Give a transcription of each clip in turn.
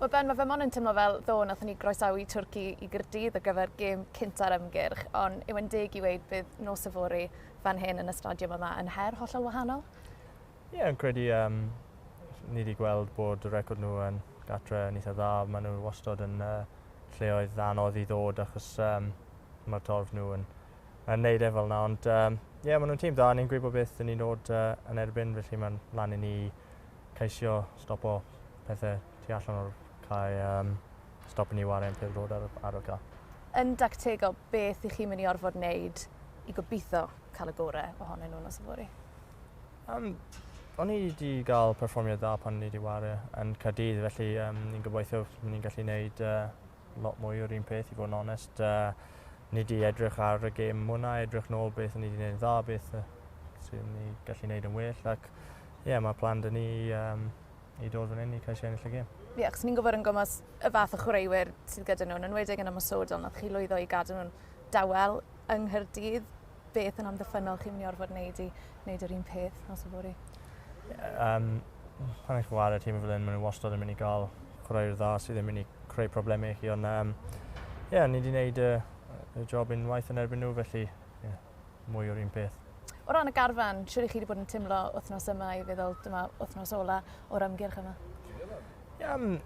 Wel Ben, mae fe mond yn teimlo fel ddoe nathon ni groesawu Twrci i Gaerdydd ar gyfer gêm cynta'r ymgyrch, ond yw e'n deg i weud bydd nos yfory fan hyn yn y stadiwm yma yn her hollol wahanol? Ie, yeah, yn credu um, ni wedi gweld bod y record nhw yn gatre yn eitha dda. Maen nhw wastad yn uh, lleoedd anodd i ddod achos um, mae'r torf nhw yn, yn neud e fel yna. Ond ie, um, yeah, maen nhw'n tîm dda, ni'n gwybod beth ni'n dod uh, yn erbyn, felly mae'n lan i ni ceisio stopo pethau tu allan o'r cae, um, stopo ni wario yn pêl-droed ar, ar y cae. Yn dactegol, beth i chi'n mynd i orfod wneud i gobeithio cael y gorau ohonyn nhw nos yfory? Um, o'n i wedi cael perfformiad dda pan ni wedi wario yn Caerdydd, felly um, ni'n gobeithio ni'n gallu gwneud uh, lot mwy o'r un peth, i fod yn onest. Uh, ni wedi edrych ar y gêm hwnna, edrych nôl beth ni wedi gwneud yn dda, beth uh, sydd ni gallu gwneud yn well, ac ie, yeah, mae plan 'da ni um, i dod fan hyn i ceisio ennill y gêm. Ie, yeah, achos ni'n gwybod yn gwmws y fath o chwaraewyr sydd gyda nhw, yn enwedig yn ymosodol, nath chi lwyddo i gadw nhw'n dawel yng Nghaerdydd. Beth yn amddiffynnol chi'n mynd i orfod wneud i wneud yr un peth nos yfory? Um, pan eich chwarae tîm fel hyn, maen nhw wastad yn mynd i gael chwaraewyr dda sydd yn mynd i creu problemau i chi, ond um, yeah, ni wedi gwneud y, y job unwaith yn erbyn nhw, felly yeah, mwy o'r un peth. O ran y garfan, siwr i chi wedi bod yn teimlo wythnos yma i feddwl dyma wythnos ola o'r ymgyrch yma? Ie, yeah, um,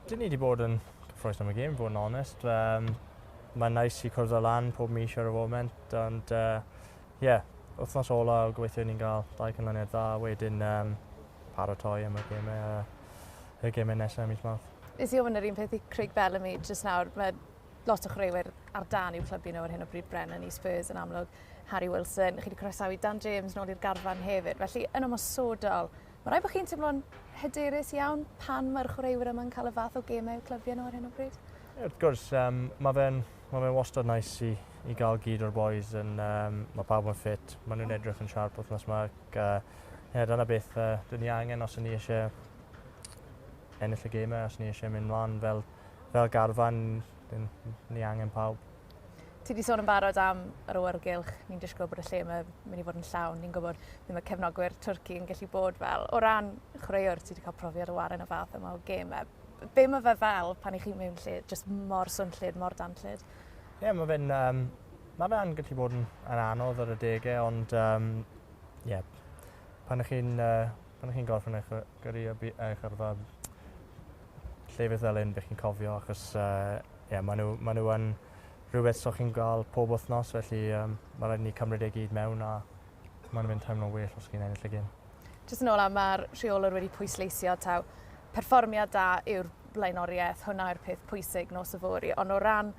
dyn ni wedi bod yn cyffrous am y gêm, fod yn onest. Um, mae'n nice i cwrdd â lan pob mis ar y foment, ond uh, yeah, wythnos ola, gobeithio ni'n cael dau canlyniad dda, wedyn um, paratoi am y gemau, uh, y gemau nesaf mis Mawrth. Nes i ofyn yr un peth i Craig Bellamy jyst nawr, mae lot o chwaraewyr ar dan i'w clybiau nhw ar hyn o bryd, Brennan i Spurs yn amlwg, Harry Wilson, chi wedi croesawu Dan James nôl i'r garfan hefyd, felly yn ymosodol, mae rhaid bod chi'n teimlo'n hyderus iawn pan mae'r chwaraewyr yma'n cael y fath o gemau i'w clybiau nhw ar hyn o bryd? Ie, wrth gwrs, um, mae fe'n ma fe wastad nice i, i gael gyd o'r boys, yn, um, mae pawb yn ffit, maen nhw'n edrych yn siarp wythnos yma, ac uh, yeah, dyna beth uh, dyn ni angen os ni eisiau ennill y gemau, os ni eisiau mynd mlaen fel, fel garfan, dyn ni angen pawb. Ti wedi sôn yn barod am yr awyrgylch, ni'n disgwyl bod y lle yma mynd i fod yn llawn, ni'n gwybod beth mae cefnogwyr Twrci yn gallu bod fel. O ran chwaraewr, ti wedi cael profiad o waren y fath yma o gemau. Be mae fe fel pan i chi mewn lle just mor swnllyd, mor danllyd? Ie, yeah, mae fe'n um, mae fe'n gallu bod yn, yn anodd ar y degau, ond um, yeah, pan ych chi'n uh, pan ych chi'n gorffen eich gyrru eich yrfa llefydd fel hyn, bych chi'n cofio, achos uh, yeah, maen nhw, ma nhw yn rhywbeth so chi'n gael pob wythnos, felly um, mae rhaid ni cymryd e gyd mewn a mae'n mynd teimlo'n well os chi'n ennill y gêm. Jyst yn ola, mae'r rheolwr wedi pwysleisio taw perfformiad da yw'r blaenoriaeth, hwnna yw'r peth pwysig nos yfory, ond o ran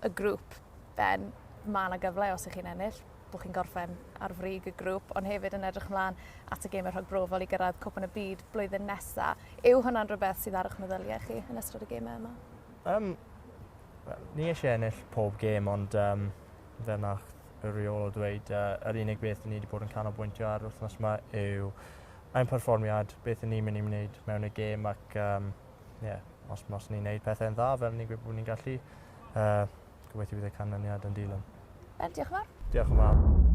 y grŵp, Ben, mae yna gyfle os ych chi'n ennill, bod chi'n gorffen ar frig y grŵp, ond hefyd yn edrych ymlaen at y gemau rhagbrofol i gyrraedd Cwpan y Byd blwyddyn nesaf. Yw hwnna'n rhywbeth sydd ar eich meddyliau chi yn ystod y gemau yma? Um, ni eisiau ennill pob gêm, ond um, fel nath y rheolwr dweud, uh, yr unig beth ni wedi bod yn canolbwyntio ar wythnos yma yw ein perfformiad, beth ni'n mynd i wneud mewn y gêm ac um, yeah, os, os ni'n gwneud pethau'n dda fel ni'n gwybod bod ni'n gallu, uh, gobeithio bydd y canlyniad yn dilyn. Ben, diolch yn fawr. Diolch yn fawr.